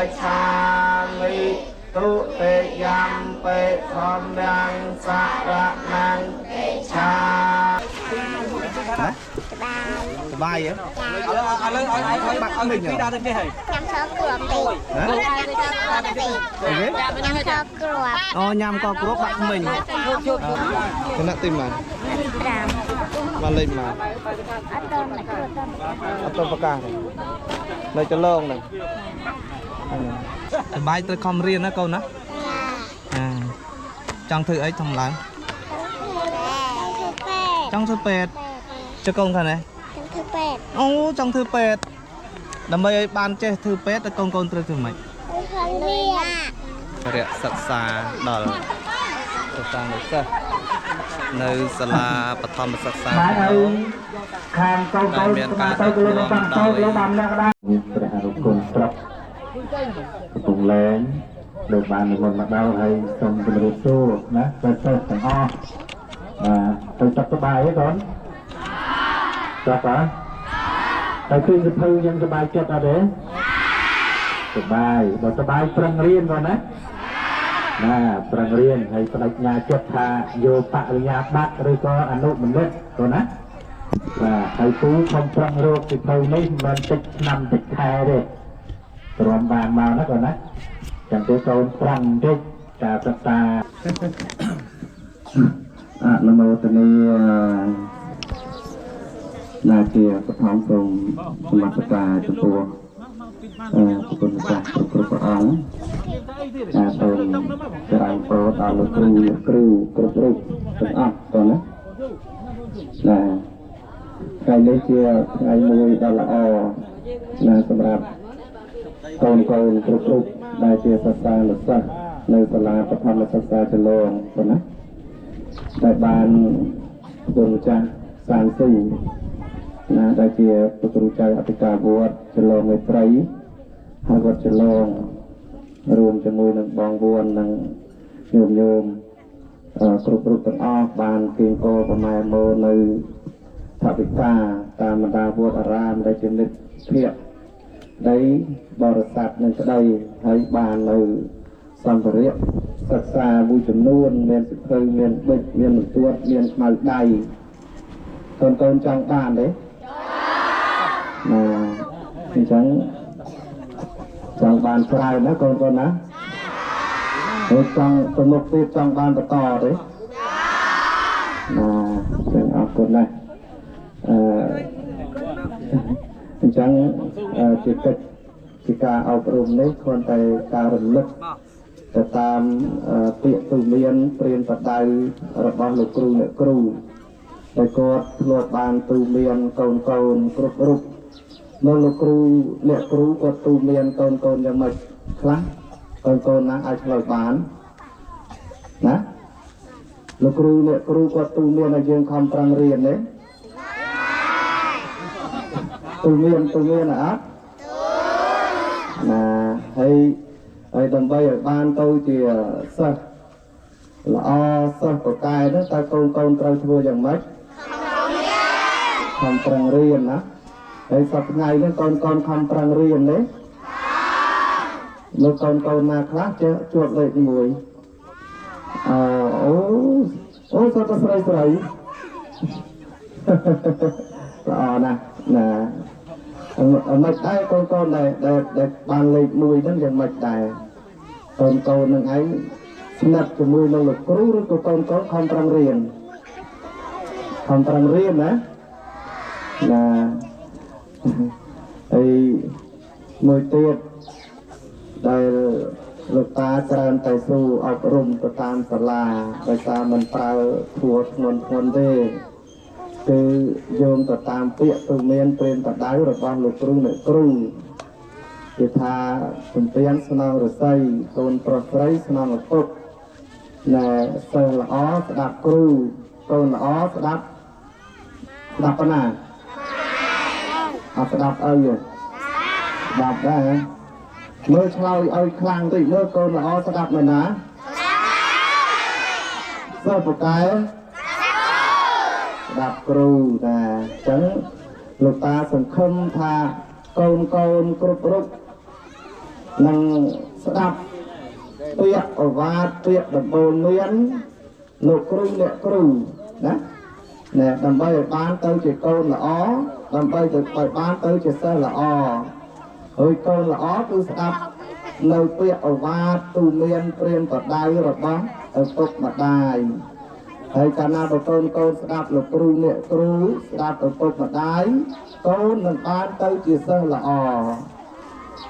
ច្ឆាមិទុតិយំបិធម្មំសរណង្ឆា សបាយហ៎ ឥឡូវឲ្យឲ្យឲ្យពីដើរទៅគេហើយ ញ៉ាំឈើគ្រាប់តិចញ៉ាំឈើគ្រាប់តិចញ៉ាំឈើគ្រាប់ អូញ៉ាំកគ្រាប់បាក់មិញគណៈទីម៉ា 5 បានលេខម៉ា អត់តអត់ អត់ប្រកាសទេនៅចលងហ្នឹងសបាយត្រូវខំរៀនណាកូនណាអាចង់ធ្វើអីធំឡើង ចង់ធ្វើពេទ្យ ចង់ធ្វើពេទ្យចុះកូនខាងនេះ ចង់ធ្វើពេទ្យ អូចង់ធ្វើពេទ្យដើម្បីឲ្យបានចេះធ្វើពេទ្យតើកូនកូនត្រូវធ្វើម៉េច រៀន រយៈសិក្សាដល់សិស្សានុសិស្សនៅសាលាបឋមសិក្សា បាទហើយខាងកូនកូន មានការ ទៅលោកបានតលោកបានអ្នកដែរ ព្រះអនុគុណស្រុកកំពង់លែងលោកបាននិមន្តមកដល់ហើយសូមជម្រាបសួរណាប្រសិទ្ធទាំងអស់បាទទៅសុខសប្បាយទេកូនសុខហ៎ហើយឃើញសភៅយើងសប្បាយចិត្តអត់ទេសប្បាយបើសប្បាយប្រឹងរៀនកូនណាណាប្រឹងរៀនហើយបដិញ្ញាចិត្តថាយកបរិញ្ញាបត្រឬក៏អនុបណ្ឌិតកូនណាបាទហើយពូខំប្រឹងរកសភៅនេះមិនមែនតិចឆ្នាំតិចខែទេទ្រាំបានមកណាកូនណាចាំទេកូនប្រឹងបន្តិចការសិក្សាអនុមោទនាណាជាបឋមសូមសមត្ថការចំពោះអឺប្រគុណម្ចាស់គ្រប់គ្រប់ព្រះអង្គណាសូមចរាយពរដល់លោកគ្រូអ្នកគ្រូគ្រប់រូបទាំងអស់តោះណាណាថ្ងៃនេះជាថ្ងៃមួយដ៏ល្អណាសម្រាប់កូនកូនគ្រប់រូបដែលជាសិស្សានុសិស្សនៅសាលាបឋមសិក្សាចលងតោះណាដែលបានគុណម្ចាស់សានស៊ូណាដែលជាព្រះគ្រូចៅអធិការវត្តចលងមេត្រីហើយវត្តចលងរួមជាមួយនឹងបងវួននិងញោមញោមគ្រប់រូបទាំងអស់បានគៀងកប្រម៉ែមកនៅថវិកាតាមបណ្ដាវត្តអារាមដែលជាមិត្តភក្តិដីបរិស័ទនឹងក្តីហើយបាននៅសម្ភារៈសិក្សាមួយចំនួនមានសិភៅមានប៊ិចមានបន្ទួតមានខ្មៅដៃកូនកូនចង់បានទេណាអញ្ចឹងចង់បានច្រើនណាកូនកូនណាហើយចង់ទៅមុខទៀតចង់បានបន្តទេណាចឹងអរគុណណាស់អឺអញ្ចឹងជាកិច្ចជាការអប់រំនេះគ្រាន់តែការរំលឹកទៅតាមពាក្យទូមានព្រានបដៅរបស់លោកគ្រូអ្នកគ្រូដែលគាត់ធ្លាប់បានទូមានកូនកូនគ្រប់រូបនៅលោកគ្រូអ្នកគ្រូគាត់ទូមានកូនកូនយ៉ាងម៉េចខ្លះកូនកូនណាអាចឆ្លើយបានណាលោកគ្រូអ្នកគ្រូគាត់ទូមានឲ្យយើងខំប្រឹងរៀនទេទូមានទូមានអត់ណាហើយហើយដើម្បីឲ្យបានទៅជាសិស្សល្អសិស្សប្រកែនោះតើកូនកូនត្រូវធ្វើយ៉ាងម៉េចខំប្រឹងរៀនណាហើយសប្តាហ៍ថ្ងៃនេះកូនកូនខំប្រឹងរៀនទេលោកកូនកូនណាខ្លះចេះជួបលេខ1អឺអូអូសតស្រីស្រីល្អណាស់ណាអមិនដែរកូនកូនដែលដែលបានលេខ1ហ្នឹងយ៉ាងម៉េចដែរកូនកូននឹងឯងស្និទ្ធជាមួយនឹងលោកគ្រូឬក៏កូនកូនខំប្រឹងរៀនខំប្រឹងរៀនណាណាហើយមួយទៀតដែលលោកតាច្រើនតែស៊ូអប់រំទៅតាមសាលាដោយសារមិនប្រើធัวធ្ងន់ធ្ងន់ទេគឺយោងទៅតាមពាក្យទូមានព្រានបដៅរបស់លោកគ្រូអ្នកគ្រូគេថាទំពាំងស្នងរស័យកូនប្រុសស្រីស្នងឪពុកណែសិស្សល្អស្ដាប់គ្រូកូនល្អស្ដាប់ស្ដាប់ប៉ុណ្ណាអត់ស្ដាប់អីទេស្ដាប់ដែរមើលឆ្លើយឲ្យខ្លាំងតិចមើលកូនល្អស្ដាប់នៅណាសិស្សពូកែស្ដាប់គ្រូតាអញ្ចឹងលោកតាសង្ឃឹមថាកូនកូនគ្រប់រូប នឹងស្ដាប់ពាក្យឱវាទពាក្យដំបូន្មានលោកគ្រូអ្នកគ្រូណាណែដើម្បីឲ្យបានទៅជាកូនល្អដើម្បីទៅឲ្យបានទៅជាសិស្សល្អហើយកូនល្អគឺស្ដាប់នៅពាក្យឱវាទទូមានព្រានបដៅរបស់ឪពុកម្ដាយហើយកាលណាបើកូនកូនស្ដាប់លោកគ្រូអ្នកគ្រូស្ដាប់ឪពុកម្ដាយកូននឹងបានទៅជាសិស្សល្អ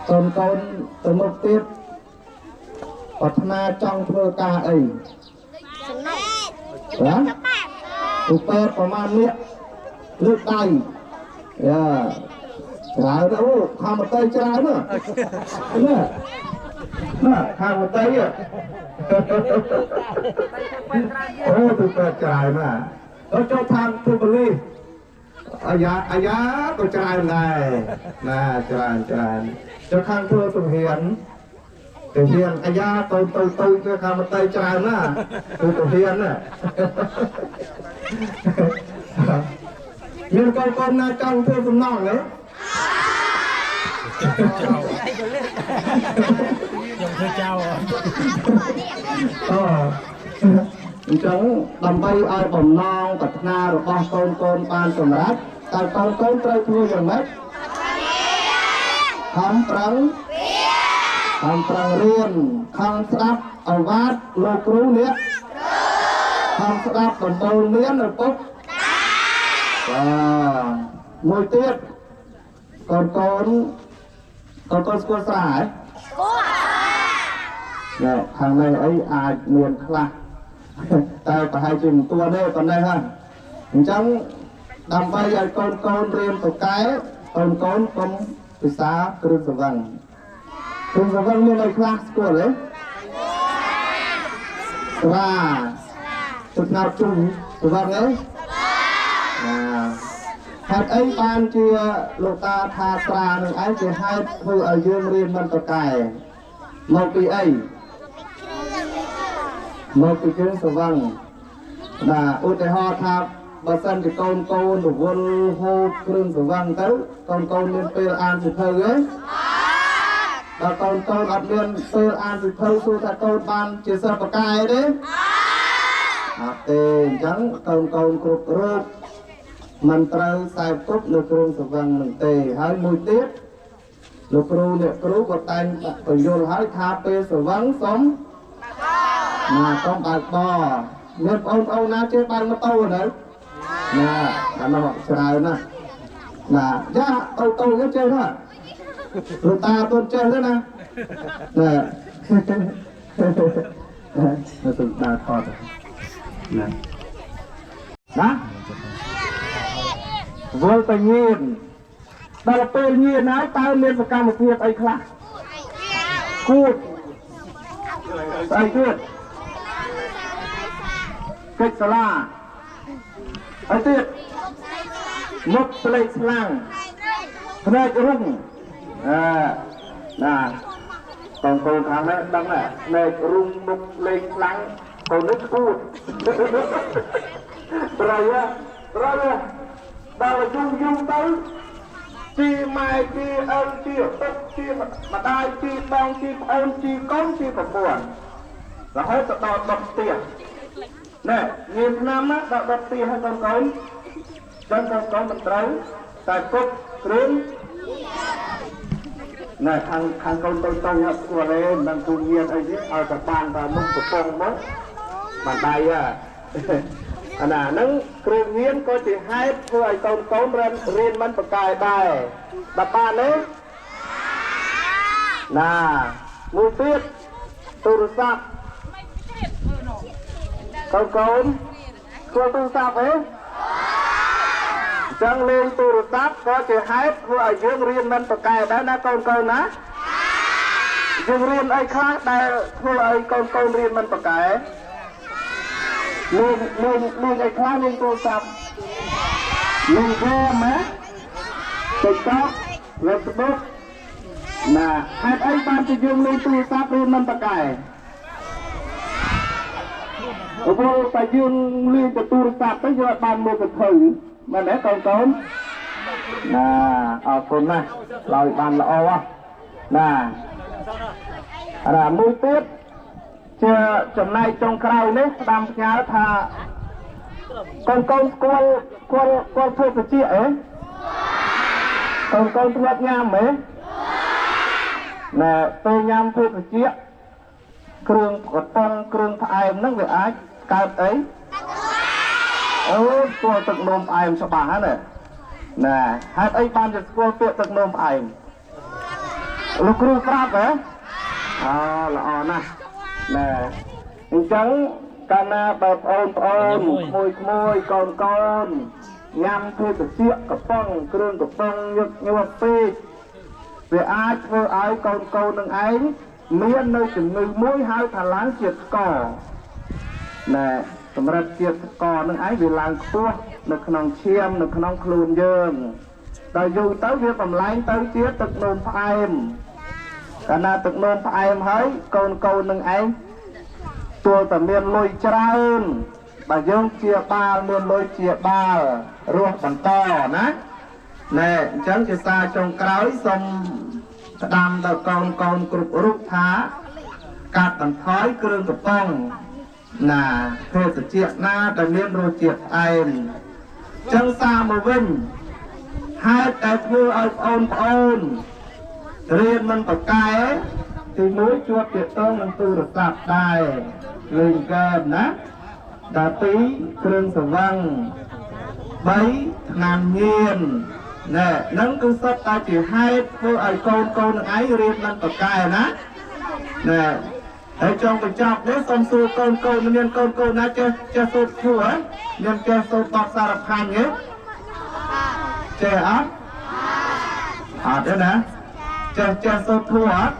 កូនកូនទៅមុខទៀតប្រាថ្នាចង់ធ្វើការអីណាឧបេប្រមាណនេះលើកដៃយ៉ាច្រើនអូខាងមតីច្រើនណាណាណាខាងមតីអូទៅពេទ្យច្រើនណាទៅចូលខាងទូបលីអាយ៉ាអាយ៉ាក៏ច្រើនដែរណាច្រើនច្រើនចូលខាងធ្វើទំហានទៅហ៊ានអាយ៉ាទៅទៅទៅទៅខាងមតីច្រើនណាទៅទៅហ៊ានណាមានកូនកូនណាចង់ធ្វើសំណងទេ ខ្ញុំធ្វើចៅ អអញ្ចឹងដើម្បីឲ្យបំណងប្រាថ្នារបស់កូនកូនបានសម្រេចតើកូនកូនត្រូវធ្វើយ៉ាងម៉េចខំប្រឹងខំប្រឹងរៀនខំស្ដាប់ឱវាទលោកគ្រូនេះខំស្ដាប់ដំបូន្មានឪពុកបាទមួយទៀតកូនកូនកូនកូនស្គាល់ស្រាហ៎ ស្គាល់ណែខាងនេះអីអាចមានខ្លះតែប្រហែលជាមិនទួទេប៉ុណ្ណេះហ្នឹងអញ្ចឹងដើម្បីឲ្យកូនកូនរៀនពូកែកូនកូនកុំពិសាគ្រឿងស្រវឹងគ្រឿងស្រវឹងមានអីខ្លះស្គាល់ទេស្រាទឹកណៅជុំស្រវឹងទេណាហេតុអីបានជាលោកតាថាស្រានឹងឯងជាហេតុធ្វើឲ្យយើងរៀនមិនប្រកែមកពីអីមកពីគ្រឿងស្រវឹងណាឧទាហរណ៍ថាបើសិនជាកូនកូនរវល់ហូបគ្រឿងស្រវឹងទៅកូនកូនមានពេលអានសៀវភៅទេបើកូនកូនអត់មានពេលអានសៀវភៅសួរថាកូនបានជាសិស្សបកែទេអត់ទេអញ្ចឹងកូនកូនគ្រប់រូបមិនត្រូវខ្សែគប់នៅគ្រឿងស្រវឹងនឹងទេហើយមួយទៀតលោកគ្រូអ្នកគ្រូក៏តែងបញ្យល់ឲ្យថាពេលស្រវឹងសុំណាកុំបើកបរមានបងប្អូនណាចេះបើកម៉ូតូនៅណាអានោះច្រើនណាស់ណាយ៉ាតូតូគេចេះណាលោកតាទន់ចេះទេណាណានៅទៅដើរថតណាណាវល់ទៅញៀនដល់ពេលញៀនហើយតើមានសកម្មភាពអីខ្លះគួតស្អីទៀតកិច្ចសាលាអីទៀតមុខស្លេកស្លាំងភ្នែករុងអើណាកូនកូនខាងនេះដឹងដែរភ្នែករុងមុខលេកស្លាំងកូននេះគួតត្រូវត្រូវដល់យូរយូរទៅជីម៉ែជីឪជីឪពុកជីម្ដាយជីបងជីប្អូនជីកូនជីប្រពន្ធរហូតទៅដល់ដុតផ្ទះណែញៀនឆ្នាំណាដល់ដុតផ្ទះហើយកូនកូនចឹងកូនកូនមិនត្រូវតែគប់គ្រឿងណែខាងខាងកូនតូចតូចអត់ស្គាល់ទេមិនដឹងគូញៀនអីទេឲ្យតែបានតែមុខកំប៉ុងមកបានដៃអាណាហ្នឹងគ្រឿងញៀនក៏ជាហេតុធ្វើឲ្យកូនកូនរៀនមិនប្រកែដែរដល់បានទេណាមួយទៀតទូរស័ព្ទកូនកូនស្គាល់ទូរស័ព្ទទេអញ្ចឹងលេងទូរស័ព្ទក៏ជាហេតុធ្វើឲ្យយើងរៀនមិនប្រកែដែរណាកូនកូនណាយើងរៀនអីខ្លះដែលធ្វើឲ្យកូនកូនរៀនមិនប្រកែលេងលេងលេងអីខ្លះលេងទូរស័ព្ទលេងហ្គេមណា TikTok Facebook ណាហេតុអីបានជាយើងលេងទូរស័ព្ទរៀនមិនប្រកែព្រោះតែយើងលេងទៅទូរស័ព្ទទៅយើងអត់បានមើលសៀវភៅមែនទេកូនកូនណាអរគុណណាស់ឡើយបានល្អណា អាមួយទៀតជាចំណែកចុងក្រោយនេះស្ដាំផ្ញើថាកូនកូនស្គាល់ស្គាល់ស្គាល់ភេសជ្ជៈអេកូនកូនធ្លាប់ញ៉ាំហ៎ណែពេលញ៉ាំភេសជ្ជៈគ្រឿងកំប៉ុងគ្រឿងផ្អែមហ្នឹងវាអាចកើតអីអូស្គាល់ទឹកនោមផ្អែមច្បាស់ហ្នឹងណាហេតុអីបានជាស្គាល់ពាក្យទឹកនោមផ្អែមលោកគ្រូប្រាប់ហ៎អូល្អណាស់ណែអញ្ចឹងកាលណាបើប្អូនប្អូនក្មួយក្មួយកូនកូនញ៉ាំភេសជ្ជៈកំប៉ុងគ្រឿងកំប៉ុងញឹកញាប់ពេកវាអាចធ្វើឲ្យកូនកូននឹងឯងមាននៅជំងឺមួយហៅថាឡើងជាតិស្ករណែកម្រិតជាតិស្ករនឹងឯងវាឡើងខ្ពស់នៅក្នុងឈាមនៅក្នុងខ្លួនយើងដល់យូរទៅវាបំលែងទៅជាទឹកនោមផ្អែមកាលណាទឹកនោមផ្អែមហើយកូនកូននឹងឯងទល់តែមានលុយច្រើនបើយើងជាបាលមានលុយជាបាលរស់បន្តណាណែអញ្ចឹងជាសារចុងក្រោយសូមស្ដាំដល់កូនកូនគ្រប់រូបថាកាត់បន្ថយគ្រឿងកំប៉ុងណាភេសជ្ជៈណាដែលមានរសជាតិផ្អែមចឹងសារមកវិញហេតុតែធ្វើឲ្យប្អូនប្អូនរៀនមិនប្រកែទីមួយជួបទាក់ទងនឹងទូរស័ព្ទដែរលេងហ្គេមណាដល់ពីរគ្រឿងស្រវឹង3ថ្នាំញៀនណែនឹងគឺសុទ្ធតែជាហេតុធ្វើឲ្យកូនកូននឹងឯងរៀនមិនប្រកែណាណែហើយចង់បញ្ចប់នេះសូមសួរកូនកូនមានកូនកូនណាចេះចេះសូត្រធัวមានចេះសូត្របទសារផាញ់ទេចេះអត់អត់ទេណាចេះចេះសូត្រធัวអត់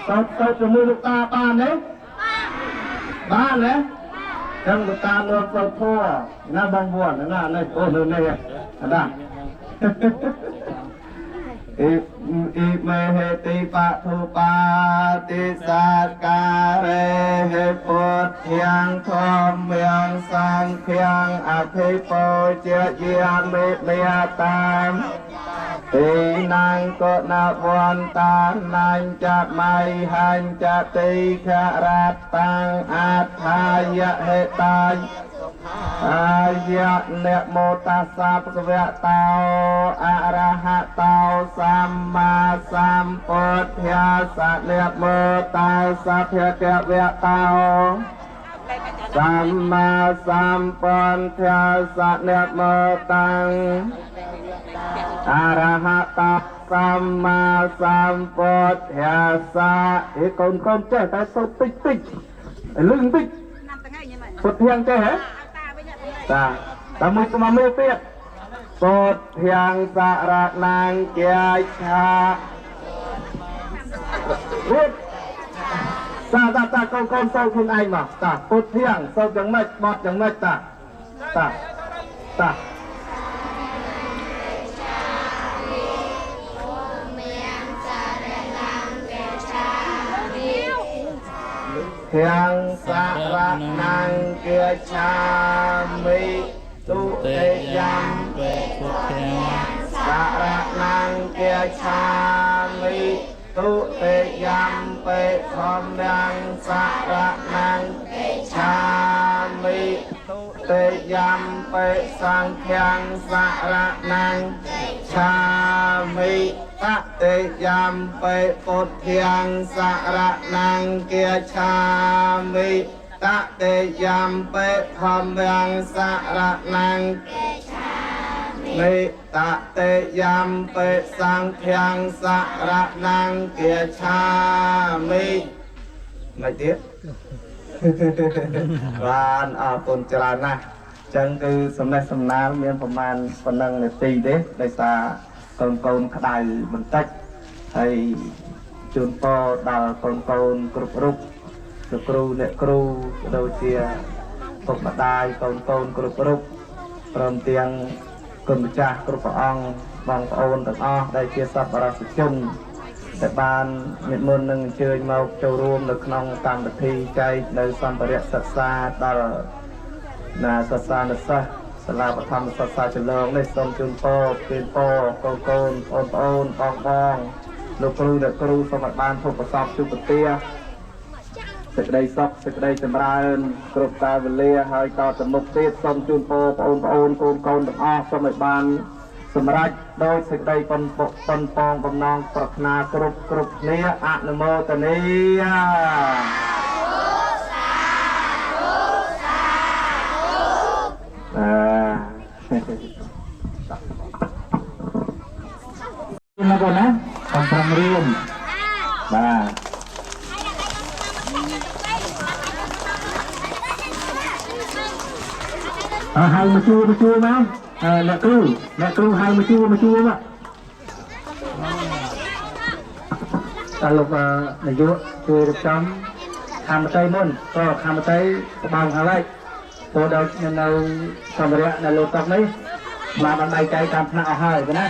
សូត្រសូត្រជាមួយលោកតាបានទេបានទេចឹងលោកតាលោកសូត្រធัวណាបងវត្តណានេះអូនៅនេះអត់ដែរអ៊ីអ៊ីមេហេតិបទុបាតិសាការេហេពុទ្ធាងធម្មយ៉ាងសង្ឃាងអភិពោជាយាមិមេតាមទីណាងកណវន្តានាញចមៃហញ្ចតិខរតាំងអដ្ឋាយហេតាយអាយៈនមោតាសៈភគវតោអរហតោសម្មាសម្ពុទ្ធាសៈនមោតាសៈភគវតោសម្មាសម្ពុទ្ធាសៈនមោតាំងអរហតោសម្មាសម្ពុទ្ធាសៈអេកូនកូនចេះតែសូត្រតិចតិចលឹងតិចពុទ្ធាងចេះហ៎តាតាមួយស្មមើទៀតពុទ្ធាងសារណាងគាឆារួចតាតាតាកូនកូនសូត្រខ្លួនឯងមកតាពុទ្ធាងសូត្រយ៉ាងម៉េចបត់យ៉ាងម៉េចតាតាតាធាងសារណាងគាឆាមិទុតិយំ ពុទ្ធាង សារណាងគាឆាមិទុតិយំបេធម្មងសារណាងឆាមិទុតិយំបេសង្ឃាងសារណាងឆាមិតតិយំបេពុទ្ធាងសារណាងគាឆាមិតតិយំបេធម្មងសារណាងមិតតិយំបេសង្ឃាងសារណាងគាឆាមិមិនទៀតបានអរគុណច្រើនណាស់ចឹងគឺសំណេះសំណាលមានប្រមាណប៉ុណ្ណឹងនាទីទេដោយសារកូនកូនក្តៅបន្តិចហើយជូនពរដល់កូនកូនគ្រប់រូបលោកគ្រូអ្នកគ្រូដូចជាពុកម្ដាយកូនកូនគ្រប់រូបព្រមទាំងគុណម្ចាស់គ្រប់ព្រះអង្គបងប្អូនទាំងអស់ដែលជាសប្បុរសជនដែលបាននិមន្តនឹងអញ្ជើញមកចូលរួមនៅក្នុងកម្មវិធីចែកនៅសម្ភារៈសិក្សាដល់ណាសិស្សានុសិស្សសាលាបឋមសិក្សាចលងនេះសូមជូនពរជូនពរកូនកូនបងប្អូនបងបង លោកគ្រូអ្នកគ្រូសូមឲ្យបានភពប្រសពជួបប្រទាសេចក្តីសុខសេចក្តីចម្រើនគ្រប់កាលវេលាហើយក៏ទៅមុខទៀតសូមជូនពរបងប្អូនកូនកូនទាំងអស់សូមឲ្យបានសម្រេចដោយសេចក្តីប៉ុនប៉ងបំណងប្រាថ្នាគ្រប់គ្រប់គ្នាអនុមោទនាអាមកកូនណាកំប្រឹងរៀនបាទអើហៅមកជួមកជួមកអ្នកគ្រូអ្នកគ្រូហៅមកជួមកជួមកតើលោកនាយកជួយរៀបចំខមតីមុនក៏ខមតីបបងខាងឡែកព្រោះដល់នៅសម្ភារៈនៅលោកតុកនេះមកបានបែងចែកតាមថ្នាក់អស់ហើយណា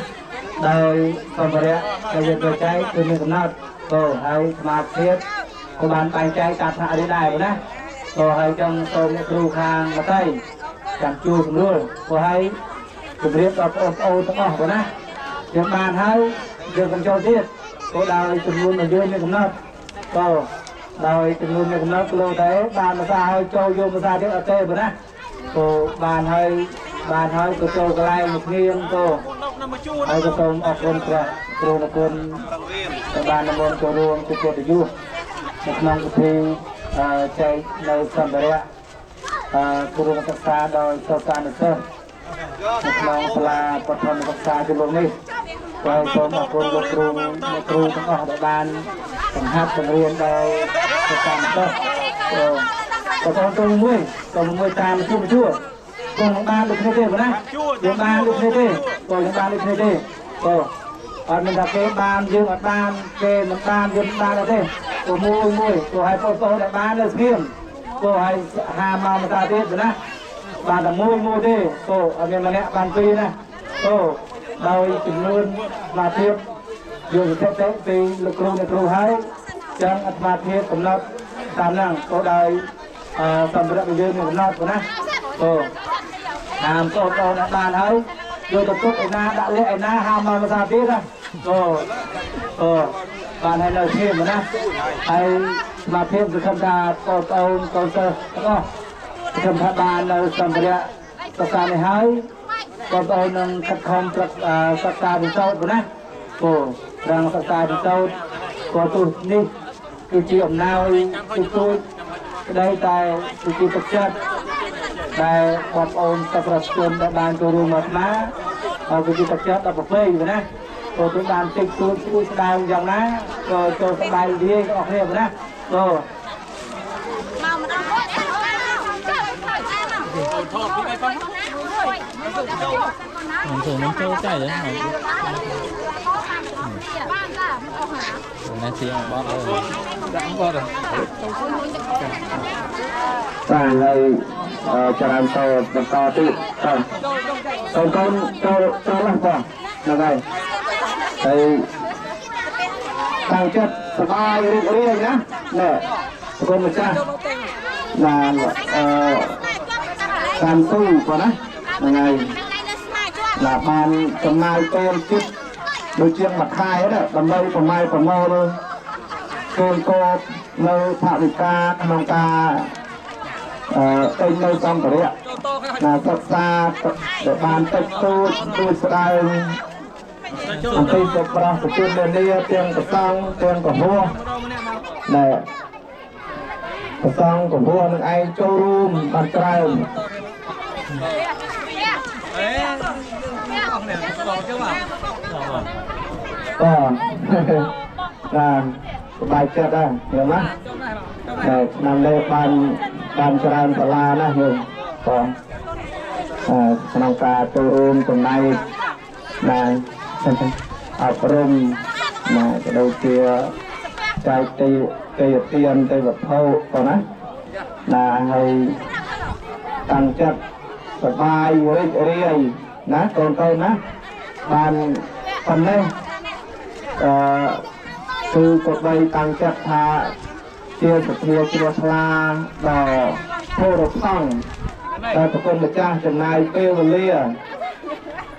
ដោយសម្ភារៈដែលយើងត្រូវចែកគឺមានកំណត់ក៏ហើយសមាធិក៏បានបែងចែកតាមថ្នាក់រៀនដែរណាក៏ហើយចង់សូមអ្នកគ្រូខាងមតីចាំជួយសម្រួលក៏ហើយជម្រាបដល់បងប្អូនទាំងអស់ណាយើងបានហើយយើងកុំចូលទៀតក៏ដោយចំនួនរបស់យើងមានកំណត់ក៏ដោយចំនួនមានកំណត់គីឡូតែបានភាសាហើយចូលយកភាសាទៀតអត់ទេណាក៏បានហើយបានហើយក៏ចូលកន្លែងមកគ្នាក៏ហើយក៏សូមអរគុណព្រះគ្រូគុណដែលបាននិមន្តចូលរួមជាកិត្តិយសនៅក្នុងពិធីចែកនៅសម្ភារៈគ្រូសិក្សាដោយសិស្សានុសិស្សនៅក្នុងសាលាបឋមសិក្សាជំនាញនេះហើយសូមអរគុណលោកគ្រូអ្នកគ្រូទាំងអស់ដែលបានបង្ហាត់បង្រៀនដល់សិស្សានុសិស្សក៏បងប្អូនមួយក៏មួយតាមជួបជួបកូនបានដូចគ្នាទេបងណាយើងបានដូចគ្នាទេក៏យើងបានដូចគ្នាទេក៏អត់មានថាគេបានយើងអត់បានគេមិនបានយើងបានអត់ទេក៏មួយមួយក៏ឲ្យបងប្អូនដែលបាននៅស្ងៀមក៏ឲ្យហាមកមកតាទៀតណាបានតែមួយមួយទេក៏អត់មានម្នាក់បានពីរណាក៏ដោយចំនួនសមាធិយកស្ថិតិពីលោកគ្រូអ្នកគ្រូហើយចឹងអាត្មាភាពកំណត់តាមហ្នឹងក៏ដោយសម្រាប់យើងមានកំណត់ណាក៏តាមបងប្អូនបានហើយយកទៅទុកឯណាដាក់លះឯណាហាមកភាសាទៀតណាក៏បានហើយនៅធៀមណាហើយសមាធិសង្ឃឹមថាបងប្អូនកូនសិស្សទាំងអស់សង្ឃឹមថាបាននៅសម្ភារៈសិក្សានេះហើយបងប្អូននឹងខិតខំប្រឹក្សាសិក្សាវិសោធន៍ណាក៏រងសិក្សាវិសោធន៍ក៏ទោះនេះគឺជាអំណោយទូចក្តីតែគឺជាទឹកចិត្តដែលបងប្អូនសប្បុរសជនដែលបានចូលរួមមកណាហើយគឺជាទឹកចិត្តដល់ប្រពៃណាក៏ទោះបានតិចតួចស្រួយស្ដាងយ៉ាងណាក៏ចូលសប្បាយរីករាយទាំងអស់គ្នាណាក៏ mìnhចូលចៃហ្នឹងណាជាបត់ដាក់បត់បាទហើយច្រើនតបន្តទៀតកូនកូនចូលចូលណាបងហ្នឹងហើយហើយតាំងចិត្តសប្បាយរីករាយណានេះប្រគុណម្ចាស់បានតាមទូបងណាហ្នឹងហើយណាបានចំណាយពេលជិតដូចជាងមួយខែដែរដើម្បីប្រម៉ែប្រមូលកូនកបនៅថវិកាក្នុងការទិញនៅសម្ភារៈណាសិក្សាដែលបានតិចតួចទួចស្ដើងអំពីសប្បុរសជននានាទាំងប្រសង់ទាំងកុហកដែលប្រសង់កុហកនឹងឯងចូលរួមបានច្រើនបាទបាទសប្បាយចិត្តដែរយល់ណាតែឆ្នាំនេះបានច្រើនសាលាណាស់យើងបងក្នុងការចូលរួមចំណែកបាទអប់រំណាក៏ដូចជាចែកទេទានទេវត្ថុបងណាណាហើយតាំងចិត្តសប្បាយរីករាយណាកូនកូនណាបានប៉ុណ្ណេះគឺក៏បីតាំងចិត្តថាជាសទ្ធាជ្រះថ្លាដល់ធរផង់ដែលប្រគុណម្ចាស់ចំណាយពេលវេលា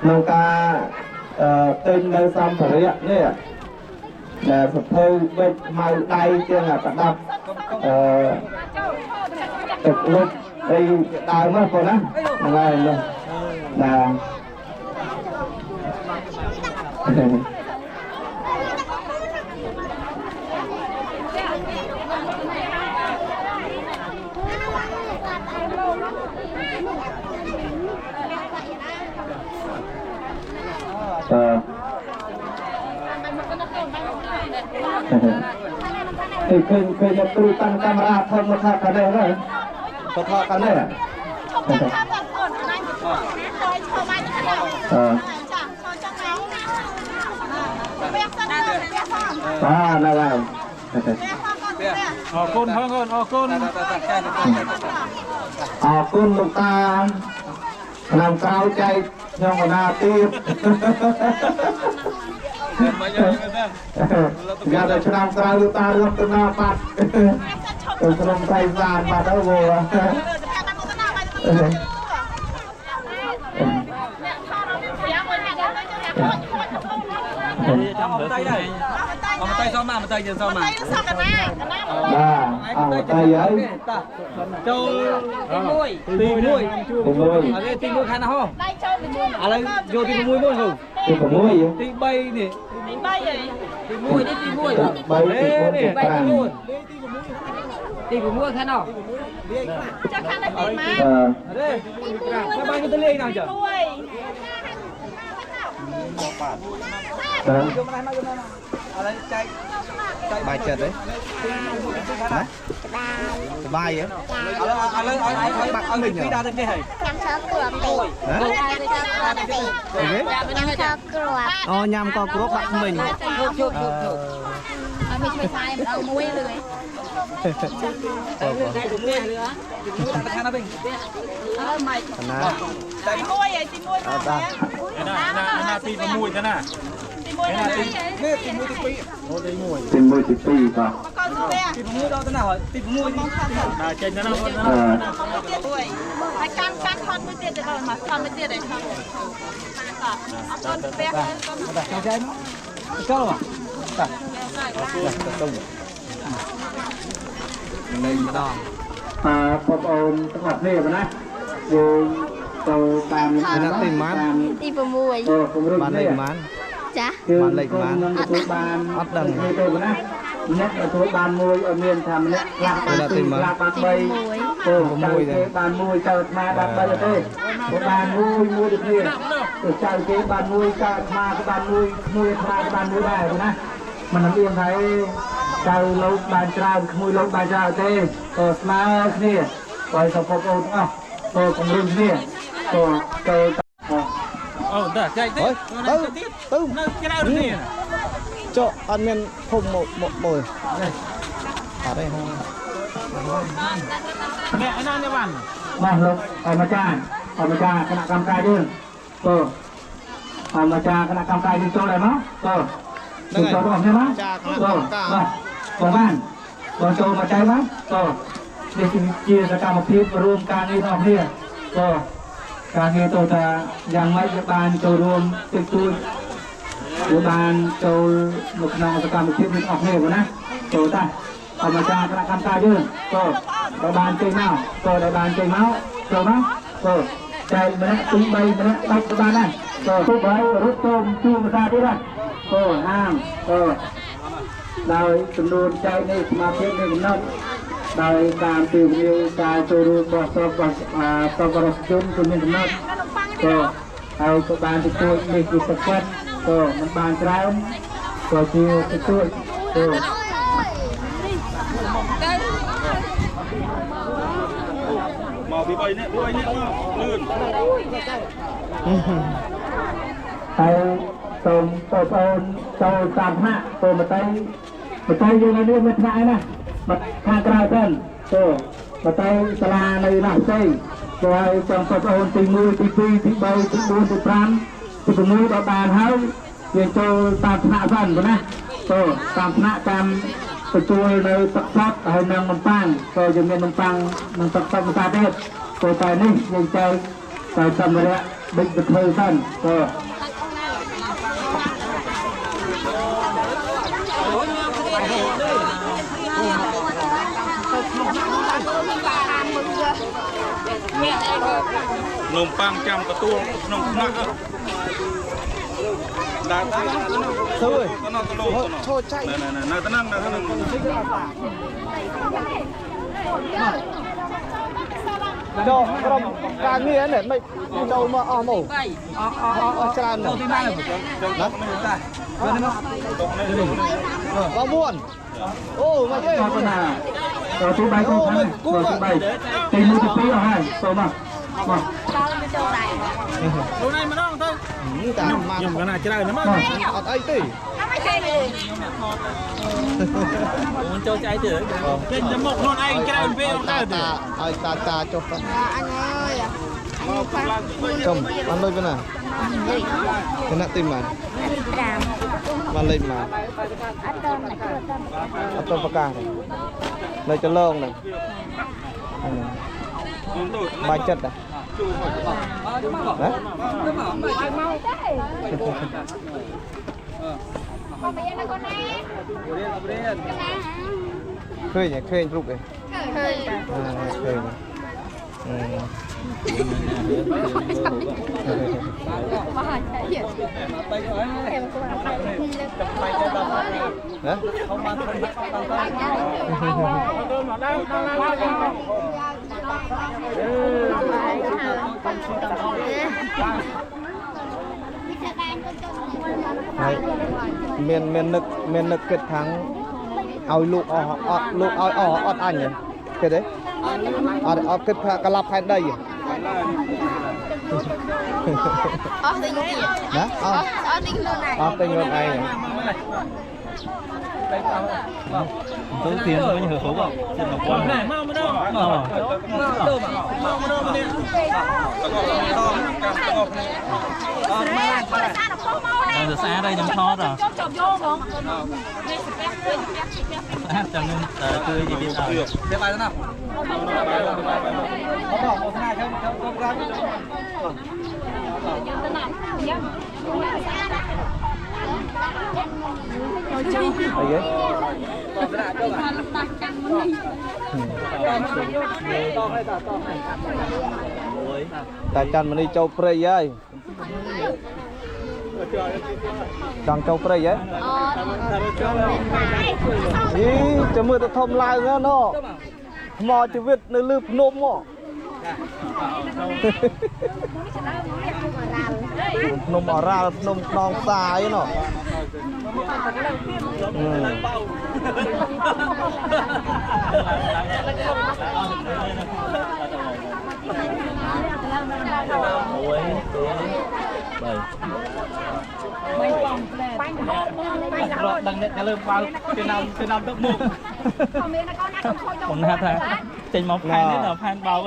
ក្នុងការទិញនៅសម្ភារៈនេះ ដែលសភៅបិចខ្មៅដៃទាំងប្រដាប់អឺទឹកលុបអីដើមហ្នឹងបងណាហ្នឹងហើយនោះបាទអឺឃើញឃើញអ្នកគ្រូតាំងកាមេរ៉ាធំមកថាកានេះហ្នឹងក៏ថតកានេះ ឈប់ចាំថាបងប្អូនអនឡាញទៅណាឈប់មកទៅចាឈប់ចង់មកពាក់សិនពាក់ផង បាទហ្នឹងហើយ អរគុណផងអូនអរគុណ អរគុណលោកតាឆ្នាំក្រោយចែកខ្ញុំកណាទៀតយ៉ាតែឆ្នាំក្រោយលោកតារត់ទៅណាបាត់ទៅក្រុមថៃសានបាត់ទៅវោ ចាំអមតៃដែរអមតៃសមមកអមតៃយើងសមមក សមកណាកណា បាទអមតៃហើយ ចូលទី1ទី1អរទី1ខាងណាហោ ដៃចូលទៅជួយ ឥឡូវយកទី6មួយហូ ទី6 ទី3នេះ ទី3ហី ទី1នេះទី1 3ទី4ទី5 ទី6ខាងនោះ ចាខាងនេះទីម៉ា អរេតែបានទៅលេងណាចា 1 បាទ យកមកមកយកមកឥឡូវចែក បាយចិត្តទេណាសបាយហ៎ ឥឡូវឥឡូវឲ្យឲ្យបាក់ឲ្យពីដើរទៅនេះហើយ ញ៉ាំខគ្រាប់ពេក ហ៎ ញ៉ាំខគ្រាប់ អូញ៉ាំក៏គ្រាប់បាក់មិញ ជោគជោគជោគ អត់មានជួយសាយម្ដងមួយលឿយ តែជំនះលឿទី1ដាក់ខាងណាវិញ អើម៉ៃ ណា ទី1ហីទី1មក ណាណាទី6ទៅណា ទី1ណា នេះទី1ទី2 ទី1ទី2បាទ កូនស្ទះ ទី6ដល់ទៅណាហើយទី6 ណាចេញទៅណា អឺ មួយហើយកាន់កាន់ថតមួយទៀតទៅដល់មកថតមួយទៀតឯងថតអត់កូនស្ទះកូន ចែកមកចូលមកតា ទៅលេងម្ដង អើបងប្អូនទាំងអស់គ្នាបងណាយើងទៅតាម ទីម៉ាន ទី6 អូពង្រឹង បានលេខម៉ាន ចា បានលេខម៉ាន នឹងទទួលបាន អត់ដឹង ទេបងណាអ្នកទទួលបានមួយអត់មានថាម្នាក់ខ្លះបាន2ខ្លះបាន3អូ6ទេបាន1ចៅអាត្មាបាន3ទេបានមួយមួយដូចគ្នាទៅចៅគេបានមួយចៅអាត្មាក៏បានមួយក្មួយអាត្មាក៏បានមួយដែរបងណាមិនអៀនថាចៅលោកបានច្រើនក្មួយលោកបានច្រើនទេក៏ស្មើគ្នាបើសពបងប្អូនទាំងអស់ក៏ពង្រឹងគ្នាក៏ចូល អូតាចែកទេ ទៅទៅ នៅក្រៅនេះ ចុះអត់មានភុំមកមកមួយអត់ទេហង អ្នកណានេះបាន បាទលោកអម្ចាស់អម្ចាស់គណៈកម្មការយើងក៏អម្ចាស់គណៈកម្មការយើងចូលដែរមកក៏ចូលដល់នេះមកបាទបងបានបងចូលមកចែកមកក៏នេះជាសកម្មភាពរួមការងាររបស់គ្នាក៏ការងារទៅថាយ៉ាងម៉េចវាបានចូលរួមតិចតួចវាបានចូលនៅក្នុងសកម្មភាពនេះអស់គ្នាបងណាចូលតាអម្ចាស់គណៈកម្មការយើងក៏ដែលបានចេញមកក៏ដែលបានចេញមកចូលមកក៏ចែកម្នាក់ទី3ម្នាក់បាច់ក៏បានដែរក៏ទោះបីរត់ចូលជួភាសាទៀតណាក៏ហាមក៏ដោយចំនួនចែកនេះសមាធិនេះកំណត់ដោយតាមទីវៀវការចូលរួមរបស់សពសប្បុរសជនគឺមានកំណត់ក៏ហើយក៏បានទទួលនេះគឺសក្តិក៏មិនបានច្រើនក៏ជាទទួលក៏ មកពី3នាក់3នាក់មកលឿន ហើយសូមបងប្អូនចូលតាមថ្នាក់ចូលមតីមតីយើងនៅនេះមិនថ្នាក់ឯណាមកខាងក្រៅសិនចូលមតីសាលានៅណាផ្សេងចូលឲ្យចង់បងប្អូនទី1ទី2ទី3ទី4ទី5ទី6ដល់បានហើយយើងចូលតាមថ្នាក់សិនបងណាចូលតាមថ្នាក់តាមទទួលនៅទឹកសុទ្ធហើយនឹងនំប៉័ងក៏យើងមាននំប៉័ងនិងទឹកសុទ្ធភាសាទៀតចូលតែនេះយើងចែកតែសម្ភារៈបិចវិធ្វើសិនចូល នំប៉័ងចាំកទួលក្នុងថ្នាក់ដាក់ សួយ ទៅទៅ ឈោចៃ នៅទៅហ្នឹងនៅហ្នឹង ចូលក្រុមការងារនេះមិនចូលមកអស់មកអស់ច្រើន ចូលទីម៉ា ណាបងមួនអូមកទេ ណាទី3កូនទី3ទី1ទី2អស់ហើយចូលមកមក ខ្លួនឯងម្ដងទៅ ខ្ញុំ កណាច្រើនណាស់មក អត់អីទេ មិនចូលចៃទេ ចេញទៅមុខខ្លួនឯងច្រើនពេកអត់ទៅ តាឲ្យតាតាចុះទៅ អញអើយ ចំបានលុយប៉ុណ្ណាគណៈទីម៉ាន 5 បានលេខម៉ាន អត់ត អត់តប្រកាសនៅចលងហ្នឹងបាយចិត្តណាឃើញឃើញរូបឯង ឃើញ ឃើញណាហើយមានមាននឹកគិតខាងឲ្យលោកអស់អត់លោកឲ្យអស់អត់អញគិតទេអត់អត់គិតថាកលាប់ផែនដី អស់ទិញទៀត ណាអស់ អស់ទិញខ្លួនឯង អស់ទិញខ្លួនឯង ទៅទៀនវិញហឺហូបទៀនមកពាន់ ណែមកម្ដង មក មកទៅ មកម្ដងនេះតងកាសតងគ្នា អត់មក ដល់ស្អាតហើយខ្ញុំថត ចប់ចប់យកហ្មងនេះស្ពះស្ពះស្ពះ ស្អាតចាំខ្ញុំជួយនិយាយឲ្យ ទេបាយទៅណាបងអូស្នាខ្ញុំខ្ញុំខ្ញុំ ទៅណាយ៉ាង អីគេតាច័ន្ទមនីចូលព្រៃហើយចង់ចូលព្រៃហ៎អីចាំមើលទៅធំឡើងណោះថ្មជីវិតនៅលើភ្នំមកភ្នំអរ៉ាល់ភ្នំខ្នងផ្សាយណោះ រត់ដឹងអ្នកលើបើពីណាំពីណាំទឹកមុខผมណាថាចេញមកផែននេះដល់ផែនបោក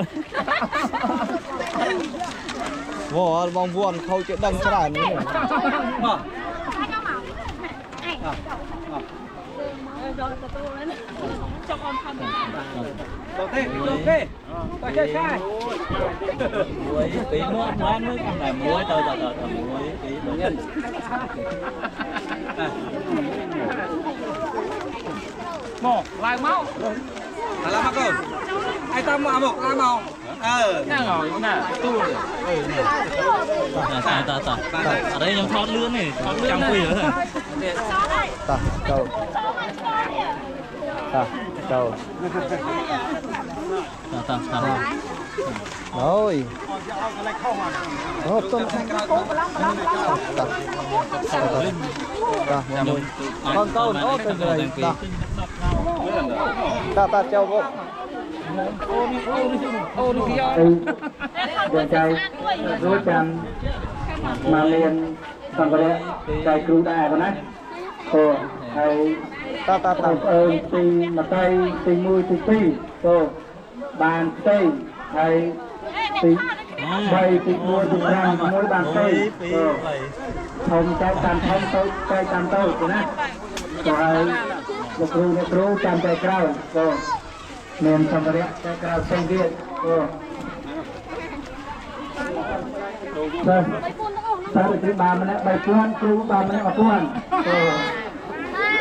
វ៉បងវ៉នខូចគេដឹងច្រើននេះ មកទៅទេទៅទេទៅចេះឆាយ មួយពីរមួយមួយមួយតែមួយទៅទៅទៅមួយពីរមួយ មកឡើងមកឡើងមកកូនឯតាមមកមកឡើងមកអឺ ណាណាទូតតតអត់ទេខ្ញុំថតលឿនទេចាំពី តោះចូលតោះចូល តតត អូយអូតុនតោះតោះមួយកូនអូទៅតោះតោះតោះចូលមក អូនេះគេ យកចៅរួចចាំមកមានសម្ភារៈចៅគ្រូដែរប៉ុណ្ណាអូហើយ តតត បងប្អូនទីម្តីទី1ទី2អូបានផ្សេងហើយទី3ទី4ទី5ទី1បានផ្សេងអូធំចែកតាមធំតូចចែកតាមតូចណាក៏ហើយលោកគ្រូអ្នកគ្រូចាំចែកក្រោយអូមានសម្ភារៈចែកក្រៅផ្សេងទៀតអូបាទតែគ្រូបានម្នាក់3000គ្រូបានម្នាក់1000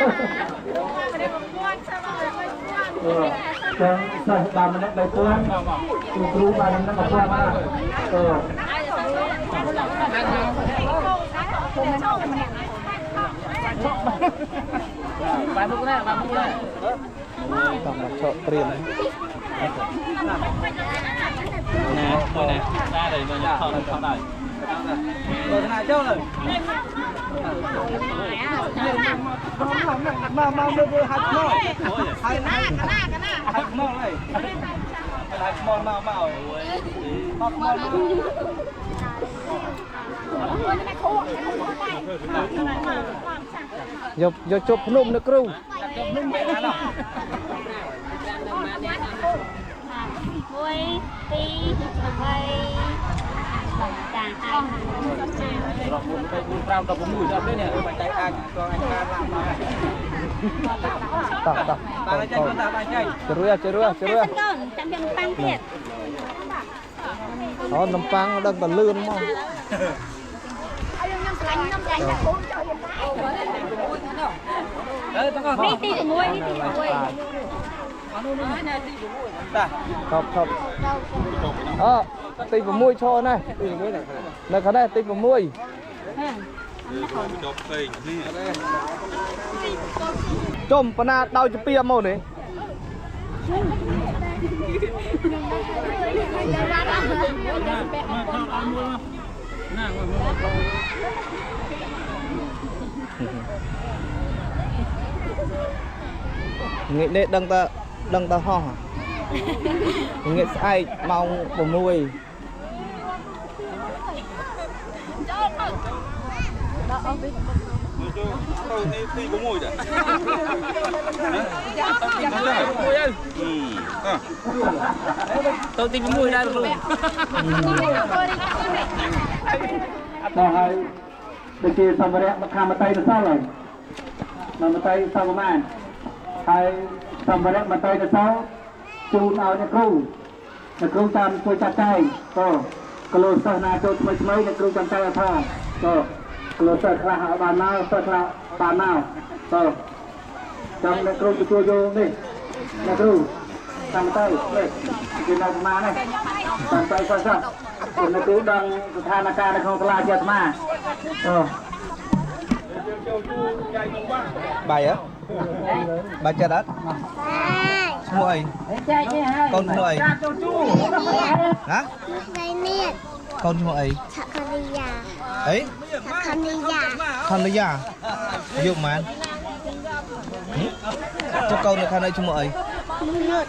អូ ចឹងសិស្សបានម្នាក់3000គ្រូបានម្នាក់1000បាទអឺ បាយមុខណាបាយមុខណា តាមមកឆក់ព្រាម ណាមួយណាដែរតែខ្ញុំថតថតដែរ ទៅណាចូលលើមកមកមើលហាច់មកហើយ ណាកណាកណា ហាច់មកហើយហាច់មកមកមកមកមក យកយកជប់ភ្នំនៅគ្រូ ជប់ភ្នំបែរណា 1 2 3ចាហើយ រាប់1 2 4 5 16ដល់នេះបាច់តែអាចកងអាចការឡើងមក តោះតោះ បានចេញគាត់បានចេញ ជ្រួយជ្រួយជ្រួយ កូនចាំយកប៉ាំងទៀត អូនំប៉ាំងដឹងតែលឿនមក ខ្ញុំស្រឡាញ់ខ្ញុំស្រឡាញ់តែកូនចោលយ៉ាងដែរ អឺទាំងអស់ នេះទី6នេះទី6 តា ថប់ថប់អទី6ឈរណាទី6នៅខាងនេះទី6 ចប់ផ្សេងនេះ ជុំបណ្ណាដោយជាពីមកនេះងាកនេះដឹងតើហោះងាកស្អែកម៉ោង6ចូលទៅ ទៅនេះទី6ដែរ ទៅទី6ដែរលោក ដល់ហើយដូចជាសម្ភារៈមខាមតីទៅសល់ហើយមតីសល់ប្រហែលហើយសម្ភារៈមតីទៅសល់ជូនឲ្យអ្នកគ្រូអ្នកគ្រូតាមជួយចាត់ចែងក៏គីឡូសិស្សណាចូលថ្មីថ្មីអ្នកគ្រូចាំចែកឲ្យផងក៏គីឡូសិស្សខ្លះឲ្យបានមកសិស្សខ្លះបានមកក៏ចាំអ្នកគ្រូទទួលយកនេះអ្នកគ្រូតាមទៅនេះគេនៅប្រមាណនេះតាមទៅសិស្សសិស្សអ្នកគ្រូដឹងស្ថានភាពនៅក្នុងសាលាជាអាត្មាអឺបាយហ៎បាយចិត្តអត់ឈ្មោះអីកូនឈ្មោះអីហ៎កូនឈ្មោះអី ឆខរិយា អី ឆខរិយា ខរិយាយកម៉ានចុះកូននៅខាងនេះឈ្មោះអី នុត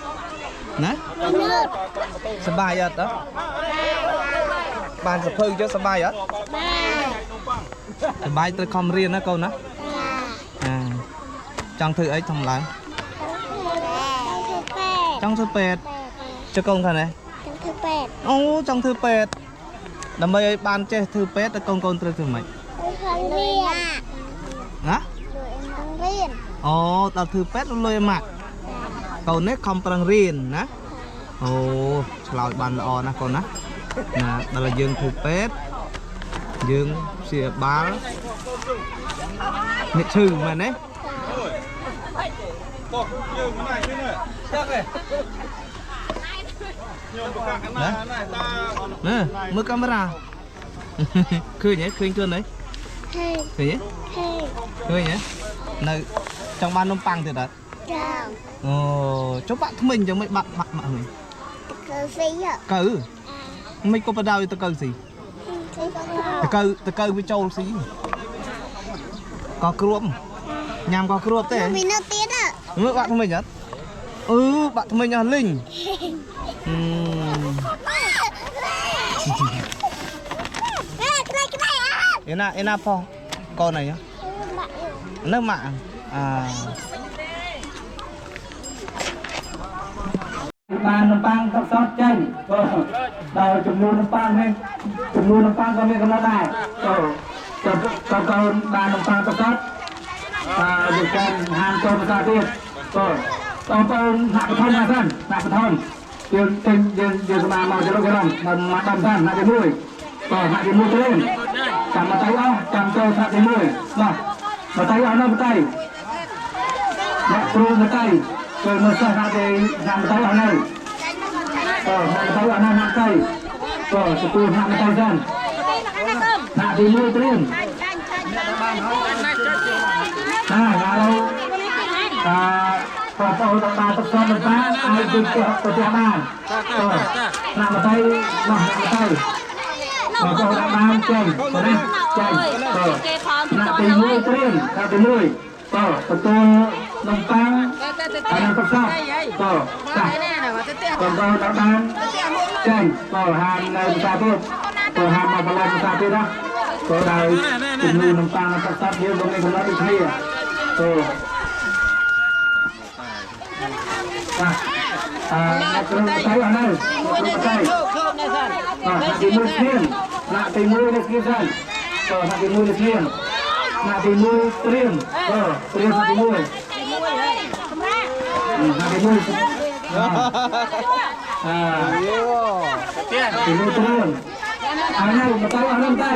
ណា នុត សប្បាយអត់បានសភៅចុះសប្បាយអត់ បាន សប្បាយត្រូវខំរៀនណាកូនណាអាចង់ធ្វើអីធំឡើងចង់ធ្វើពេទ្យចុះកូនខាងនេះ ចង់ធ្វើពេទ្យអូចង់ធ្វើពេទ្យដើម្បីឲ្យបានចេះធ្វើពេទ្យតើកូនត្រូវធ្វើម៉េច រៀន ណា រៀនអូដល់ធ្វើពេទ្យលុយម៉ាក់កូននេះខំប្រឹងរៀនណាអូឆ្លើយបានល្អណាស់កូនណាណាដល់យើងធ្វើពេទ្យយើងព្យាបាលអ្នកឈឺមែនទេ តោះយើងមិនដែរទេ ទឹកឯង ខ្ញុំប្រកាសណាណាតា ណាមើលកាមេរ៉ាឃើញទេឃើញខ្លួនទេ ឃើញ ឃើញទេ ឃើញ ឃើញទេនៅចង់បាននំប៉័ងទៀតអត់ ចង់ អូចុះបាក់ថ្មិញចឹងមិនបាក់បាក់ម៉ាក់វិញ កើស៊ី កើមិនក៏បដៅទៅកើស៊ីតកើតកើវាចូលស៊ីក៏គ្របញ៉ាំក៏គ្របទេ មាននៅទៀត មើលបាក់ថ្មិញអត់អឺបាក់ថ្មិញអស់លីងអេណាអេណាផោះកូនអីនៅម៉ាក់អាបាននំប៉័ងទឹកសតចេញក៏ដល់ចំនួននំប៉័ងនេះចំនួននំប៉័ងក៏មានកំណត់ដែរក៏កូនបាននំប៉័ងទឹកសតអឺវាកាន់ហានចូលភាសាទៀតក៏បងប្អូនហាក់បឋមណាសិនហាក់បឋមយើងទិញយើងយើងស្មានមកចរុកចរំមកដំសិនហាក់ទី1ក៏ហាក់ទី1ទៅចាំមកទៅអស់ចាំចូលហាក់ទី1មកមកទៅអស់នៅមកទៅ គ្រូមតៃចូលមើលសិស្សណាទេណាមតៃអស់នៅណាមតៃអស់នៅណាមតៃក៏ទទួលណាមតៃសិនណាទី1ត្រៀមណាហើយអបងប្អូនដល់បានទឹកសុទ្ធបានអាចទៅផ្ទះបានណាមតៃមកណាមតៃបងប្អូនបានចេញណាចេញណាទី1ត្រៀមណាទី1តទទួលនំប៉័ងហើយនឹងទឹកសុទ្ធតចាបងប្អូនដល់បានចេញតហាមនៅភាសាទៀតតហាមមកបន្លំភាសាទៀតណាតដោយជំនួយនំប៉័ងទឹកសុទ្ធយើងមិនមានកំណត់ដូចគ្នាតបាទអឺគ្រូទៅអស់នៅទៅទី1ស្ងៀមណាទី1នេះស្ងៀមសិនតណាទី1នេះស្ងៀមណាទី1ត្រៀមត្រៀមណាទី1ណាទី1អឺទី1ត្រៀមអើនៅមកទៅអស់នៅទៅ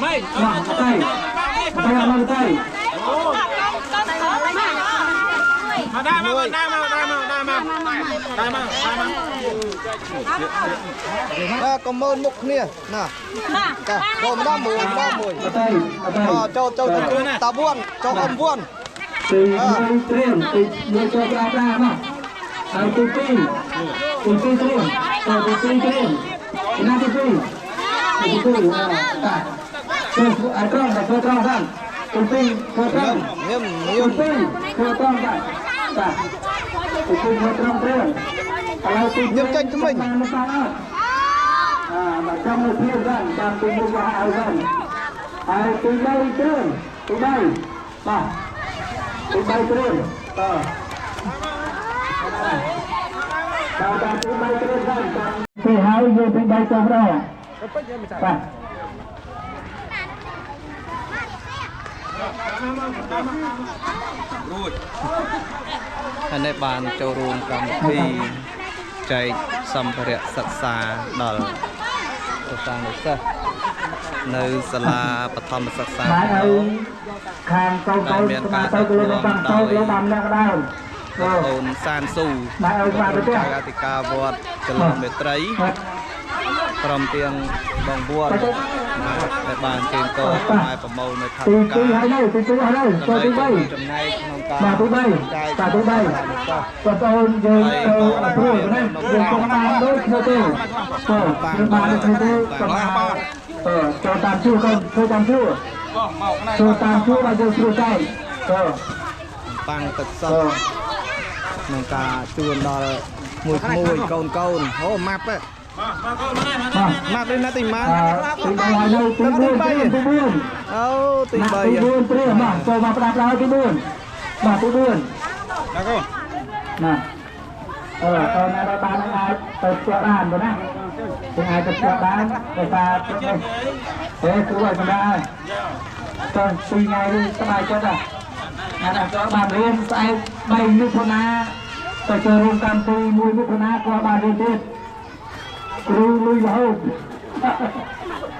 មិន មកទៅទៅអស់នៅទៅ មកដែរមកដែរមកដែរមកដែរមកដែរមកដែរមក ណាកុំមើលមុខគ្នាណាចាចូលម្ដងមួយម្ដងមួយចូលចូលទៅគ្រូតាវ័នចូលអ៊ំវ័ន ទី1ត្រៀមទី1ចូលប្រាប្រាមកហើយទី2ទី2ត្រៀមទៅទី2ត្រៀមណាទី2ទី2តាចូលអត្រង់ទៅត្រង់ហ្នឹងទី2ធ្វើត្រង់ ញឹម ទី2ធ្វើត្រង់តាតាទី2ធ្វើត្រង់ត្រៀមឥឡូវទី ញឹមចេញថ្មិញ បានអត់អើមកចាំនៅព្រាមហ្នឹងចាំទី1មកឲ្យហ្នឹងហើយទី3ត្រៀមទី3បាទទី3ត្រៀមតតាមទី3ត្រៀមហ្នឹងចាំទីហើយយកទី3ចុះដល់បាទ រួចហើយនេះបានចូលរួមកម្មវិធីចែកសម្ភារៈសិក្សាដល់សិស្សានុសិស្សនៅសាលាបឋមសិក្សា បាទហើយខាងកូនកូន មានការ ទៅគីឡូបានទៅគីឡូបានអ្នកដើម អូនសានស៊ូ បាទឲ្យបាទទៅ អធិការវត្តចលមេត្រីព្រមទាំងបងវត្តដែលបានជើងកោខ្មែរប្រមូលនៅថវិ ទី កា 2ហើយនៅទី2ហើយនៅចូលទី3 ចំណែកក្នុងការ បាទទី3បាទទី3បងប្អូនយើងទៅព្រួយណាយើងកុំតាមដូចគ្នាទេចូលយើងបានដូចគ្នាទេកុំចូលតាមជួរកូនចូលតាមជួរចូលតាមជួរបាទយើងស្រួលតែចូល ប៉ាំងទឹកសុទ្ធក្នុងការជួនដល់មួយមួយកូនកូនអូម៉ាប់ម៉ាប់នេះណាទីម៉ា ទី3ហើយនៅទី4ទី4 អូទី3 ទី4ត្រៀមបាទចូលមកផ្ដាប់ដល់ទី4បាទទី4 ណាកូន ណាអឺតើណាដល់បានអាចទៅផ្ទះបានបើណាគេអាចទៅផ្ទះបានដោយសារហេគ្រូឲ្យសម្រាប់ហើយតើពីថ្ងៃនេះសប្បាយចិត្តណាណាដល់បានរៀនស្អែក3មិថុនាទៅចូលរួមកម្មទី1មិថុនាក៏បានរៀនទៀតគ្រូលុយរហូត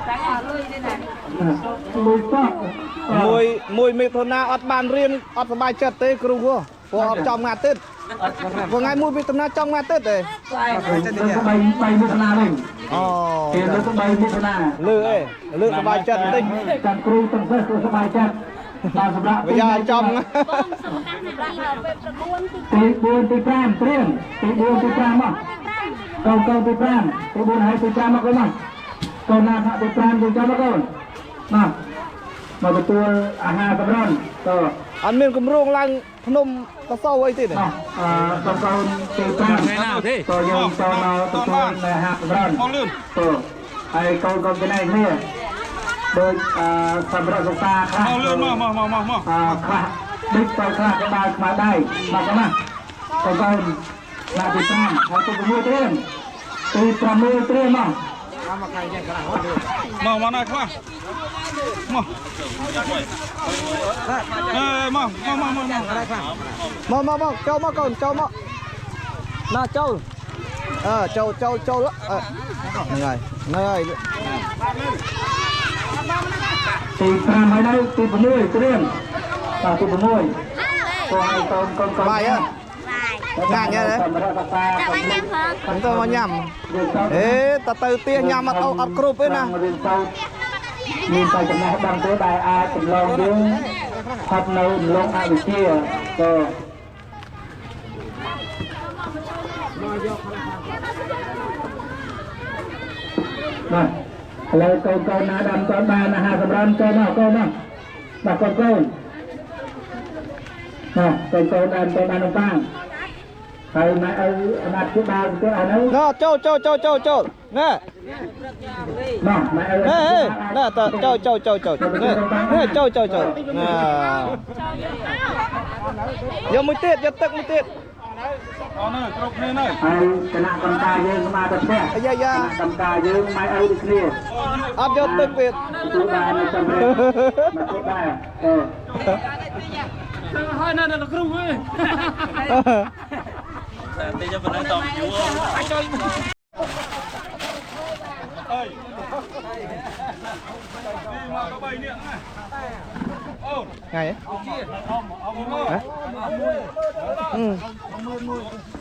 តែអត់លុយទេណា លុយសោះ មួយមិថុនាអត់បានរៀនអត់សប្បាយចិត្តទេគ្រូហ៎ព្រោះអត់ចំថ្ងៃអាទិត្យព្រោះថ្ងៃ1មិថុនាចំថ្ងៃអាទិត្យទេ 3មិថុនាវិញ អូ គេលើក3មិថុនា លើអេលើសប្បាយចិត្តបន្តិច ចាំគ្រូទាំងសិស្សគ្រូសប្បាយចិត្តតាមសម្រាប់ វាយ៉ាចំ ទី4ទី5ត្រៀមទី4ទី5មកកូនកូនទី5ទី4ហើយទី5មកកូនមកកូនណាថាទី5យើងចាំមកកូនមកមកទទួលអាហារសម្រាប់ត អត់មានគម្រោងឡើងភ្នំកសោអីទេ អឺកូនកូនទី5តយើងចូលមកទទួលអាហារសម្រាប់ មកលឿន តហើយកូនកូនពីណៃគ្នាដូចអឺសម្រាប់សិក្សាខ្លះ មកលឿនមកមកមកមក អឺខ្លះដូចទៅខ្លះក៏បានខ្មៅដៃមកកូនណាកូនកូនណាទី5ហើយទី6ត្រៀមទី6ត្រៀមមក មកមកណាខ្លះមកអេមកមកមកមក មកមកមកចូលមកកូនចូលមកណាចូលអើចូលចូលចូលហ្នឹងហើយហ្នឹងហើយ ទី5ហើយនៅទី6ត្រៀមបាទទី6 ឲ្យកូនកូនកូន បាយហ៎ បាយ ងាញ់ហ៎ សម្រាប់តា តែបានញ៉ាំផង ទៅមកញ៉ាំអេតទៅផ្ទះញ៉ាំអត់អត់គ្រប់ទេណា រៀនសូត្រមានតែចំណេះដឹងទេដែលអាចចម្លងយើងផុតនៅរំលងអវិជ្ជាក៏បាទឥឡូវកូនកូនណាដាំកូនបានអាហារសម្រាប់កូនមកកូនមកបាទកូនកូនបាទកូនកូនដាំកូនបានប៉ាងហើយម៉ែឪអាណាព្យាបាលទៅអានោះ ណ៎ចូលចូលចូលចូលចូលណែ បាទម៉ែឪ ណែណែតចូលចូលចូលចូលណែចូលចូលចូលណែយកមួយទៀតយកទឹកមួយទៀត អស់នៅគ្រប់គ្នានៅ ហើយគណៈកម្មការយើងមកទៅផ្ទះ អាយ៉ាយ៉ា គណៈកម្មការយើងម៉ែឪដូចគ្នា អត់យកទឹកទៀត ទទួលបាននៅសម្រាប់មកទៀតដែរអឺ ហើយនៅលោកគ្រូអើយតែយកប៉ុណ្ណឹងតយូរអាចចូល អើយមកទៅ3នាក់ណាអូន ថ្ងៃហ៎ មក ហ៎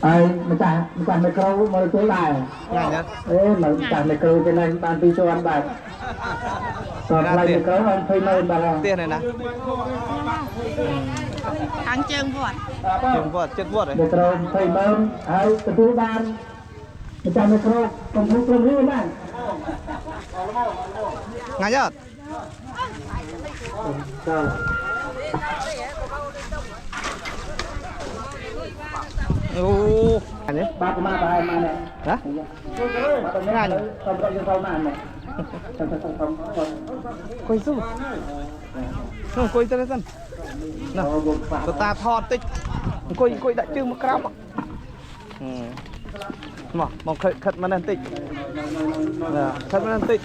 ហើយម្ចាស់ម្ចាស់មីក្រូមកជួយដែរ ថ្ងៃណា អេម្ចាស់មីក្រូគេនឹងបាន2ជាន់បាទតថ្លៃមីក្រូអស់20ម៉ឺនបាទ ផ្ទះនេះណា ខាងជើងវត្ត ជើងវត្តចិត្តវត្តហ៎ មីក្រូ20ម៉ឺនហើយទទួលបានម្ចាស់មីក្រូកំពុងក្រុមរឿងបាន ថ្ងៃអត់ ចា អូថ្ងៃនេះ បាទប្រមាណប្រហែលម៉ាន ណា ថ្ងៃសម្រាប់យើងទៅម៉ាននេះទៅទៅទៅ អង្គុយស៊ូនោះអង្គុយទៅសិនណាទៅតាថតតិចអង្គុយអង្គុយដាក់ជើងមកក្រោមមកមកខិតខិតមកនេះតិចណាខិតមកនេះតិច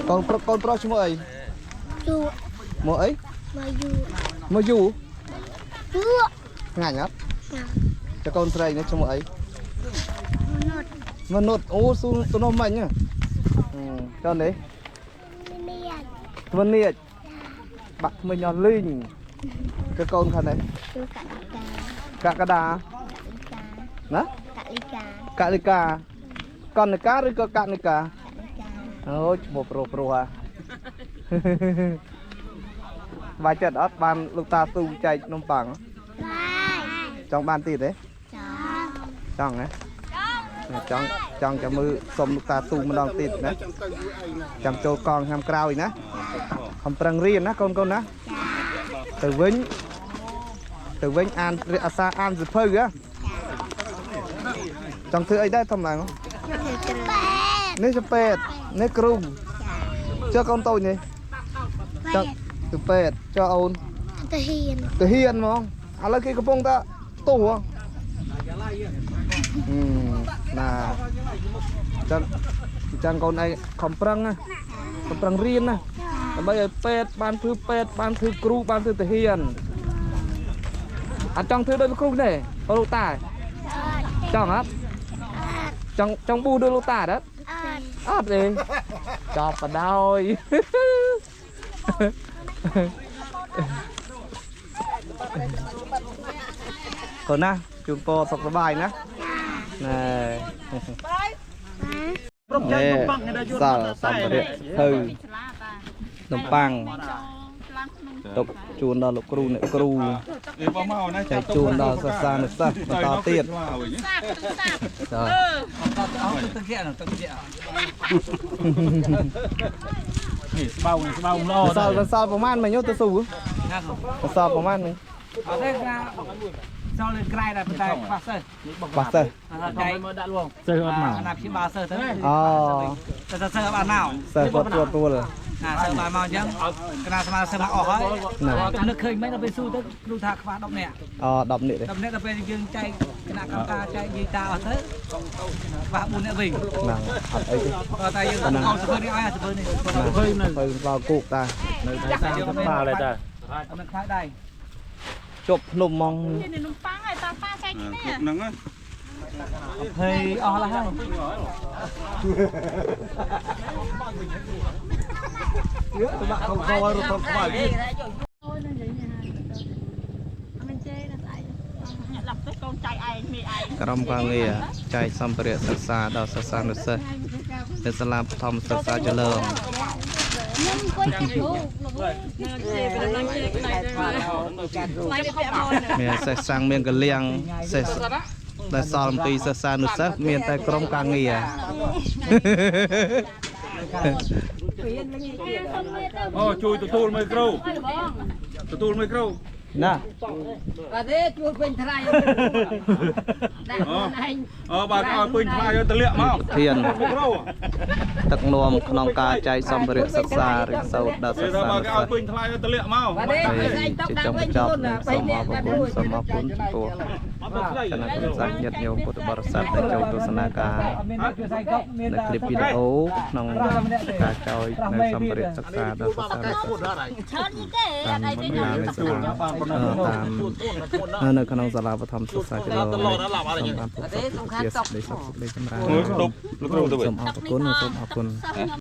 កូនប្រុសកូនប្រុសឈ្មោះអី យូ មកអី មកយូ មកយូ យូ ថ្ងៃអត់ចកូនស្រីនេះឈ្មោះអី មនុស្ស មនុស្សអូស៊ូទៅនោះមិញចុះនេះ មាន ធ្វើនេះបាក់ថ្មិញអស់លីងគឺកូនខាងនេះ យូកលិកា កកដាណា កលិកា កលិកាកនិកាឬក៏កនិកា កលិកា អូឈ្មោះប្រុសប្រុសហ่ะ បាយចិត្តអត់បានលោកតាស៊ូចែកនំប៉័ង បាយ ចង់បានទៀតទេ ចង់ ចង់ហ៎ចង់ចង់ចាំមើលសុំលោកតាស៊ូម្ដងទៀតណាចាំចូលកងឆ្នាំក្រោយណាខំប្រឹងរៀនណាកូនកូនណាទៅវិញទៅវិញអានអាសាអានសៀវភៅហ៎ចង់ធ្វើអីដែរធំឡើងនេះជាពេទ្យនេះគ្រូចុះកូនតូចនេះចង់ទៅពេទ្យចុះអូន ទៅហ៊ាន ទៅហ៊ានហ្មងឥឡូវគេកំពុងតែផ្ទុះហ៎ណាចឹងចឹងកូនឯងខំប្រឹងណាខំប្រឹងរៀនណាដើម្បីឲ្យពេទ្យបានធ្វើពេទ្យបានធ្វើគ្រូបានធ្វើទាហានអត់ចង់ធ្វើដូចគ្រូទេបងលោកតាចង់អត់ចង់ចង់ប៊ូដូចលោកតាទេ អត់ អត់ទេចប់បដ ாய் កូនណាជូនពរសុខសប្បាយណាណែនេះសាល់សម្ភារៈភៅនំប៉័ងទុកជូនដល់លោកគ្រូអ្នកគ្រូចែកជូនដល់សិស្សានុសិស្សបន្តទៀតចា ទឹកជាទឹកជា នេះស្បោងស្បោងល្អ សល់សល់ប្រហែលមិញទៅស៊ូសល់ប្រហែលមិញ អត់ទេណាសល់លើក្រែដែរប៉ុន្តែខ្វះសិស្ស ខ្វះសិស្ស ចែក មកដាក់លងសិស្សអត់មក អាណាព្យាបាលសិស្សទៅ អូ តែសិស្សបានមក សិស្សគាត់ទួតទួល ណាសិស្សបានមកអញ្ចឹងកណាស្មាសិស្សមកអស់ហើយនឹកឃើញមិនដល់ពេលស៊ូទៅគ្រូថាខ្វះ10នាក់ អូ10នាក់ទេ 10នាក់ដល់ពេលយើងចែកគណៈកម្មការចែកយាយតាអស់ទៅខ្វះ4នាក់វិញ ណាអត់អីទេ តែយើងអត់សភើនេះឲ្យសភើនេះ សភើនៅបោគោកតា នៅតែ30បាល់ដែរតា អត់មានខ្លាចដៃ ជប់ភ្នំហ្មង នំប៉័ងឲ្យតាប៉ាចែកគ្នា ហ្នឹង 20អស់ហើយ ទៅដាក់ខំខររត់ខ្មៅ ទៅកូនចៅឯងមេឯង ក្រុមការងារចែកសម្ភារៈសិក្សាដល់សិស្សានុសិស្សនៅសាលាបឋមសិក្សាចលង ខ្ញុំអង្គុយកាត់រូប មានសេះសាំងមានកលៀងសេះដែលសល់អំពីសិស្សានុសិស្សមានតែក្រុមការងារ អូជួយទទួលមីក្រូទទួលមីក្រូ ណា បាទទេជួលពេញថ្លៃដាក់ខ្លួនឯង អូបាទឲ្យពេញថ្លៃឲ្យទលាក់មក ធាន មីក្រូ ទឹកនាំក្នុងការចែកសម្ភារៈសិក្សារៀនសូត្រដល់ គេ សិស្សា ថាបើគេ នុសិស្ស ឲ្យពេញថ្លៃឲ្យទលាក់មក បាទទេ ហើយ ឯងតុក ជាចុង ដាក់វិញ បញ្ចប់ ខ្លួន នឹងសូម បីនាក់ អរគុណ ដាក់រួច សូមអរគុណចំពោះគណៈក្រុមសាស្ត្រញាតិញោមពុទ្ធបរិស័ទដែលចូលទស្សនាការ មាន នៅคลิปវីដេអូក្នុងការចោយនៅសម្ភារៈសិក្សាដល់សិស្សានុសិស្ស ច្រើនជាងគេ តាមបណ្ដានៃសាលាតាមនៅក្នុងសាលាបឋមសិក្សាចលងនេះសូមបានពុទ្ធសុខជាសេចក្តីសុខសេចក្តីចម្រើន ដប់លោកគ្រូទៅវិញ សូមអរគុណសូមអរគុណ សិស្សខ្ញុំ